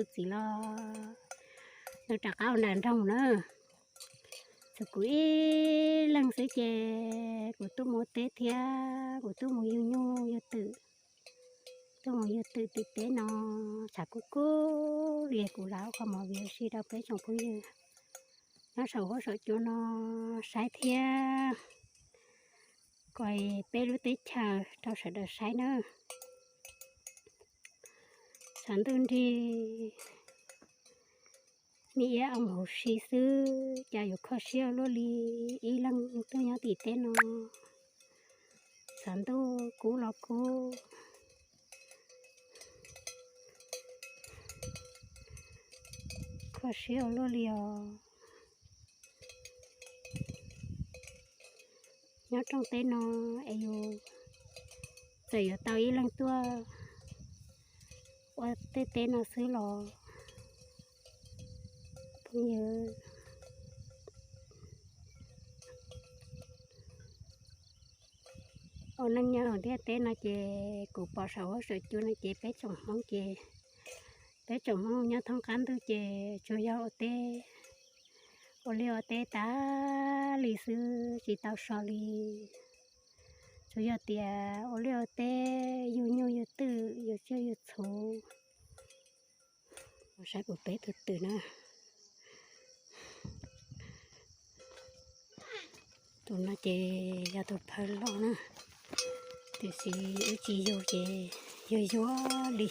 Txiv los nws rov qab ua nram nroog na. Txog kuv ib leeg xwb ces kuv tuaj mus teb thiab kuv tuaj mus yug nyuj yug twm, tuaj mus yug twm tim teb no, tshav kub kub li. Kuv lam ua qhov movie ua si rau peb tsoom phooj ywg nyob saum huab saum cua no saib thiab, kom peb lub teb chaws rau sawv daws saib na. Tshav ntuj nrig, me iab oo huv si xwb, cas yuav kho siab ua luaj li. Ib leeg tuaj nyob tim teb no, tshav ntuj kub los kub, kho siab ua luaj li os. Nyob rooj teb no es yus txawm yuav tau ib leeg tuaj ua tej teb no xwb los phooj ywg, ua neej nyob hauv ntiaj teb no ces kuv pom saum huab saum cua no ces peb tsoom Hmoob ces, peb tsoom Hmoob nyob thoob qab ntuj ces tsuas yog ua teb, ua liaj ua teb tas li xwb tsis tau so li. Tsuas yog tias ua liaj ua teb yug nyuj yug twm yug tsiaj yug txhu. Saib kuv peb tus twm na. Tus no ces yog tus phaw loj na, tiam sis wb tsis yug ces yuag yuag li.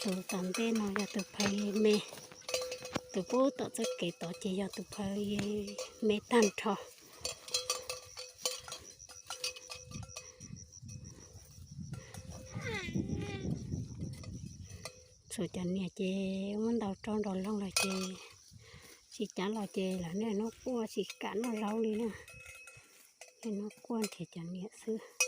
Tus tom ntej no yog tus phaw me, tus pub tom txoj kev tod ces yog tus phaw me tag nrho. Txhua cov niam ces muab ntaus rau nraum loog lawm ces tsis cav los ces lawv niaj hnub quaj tsis kam noj zaub li na. Niaj hnub quaj nrhiav cov niam xwb.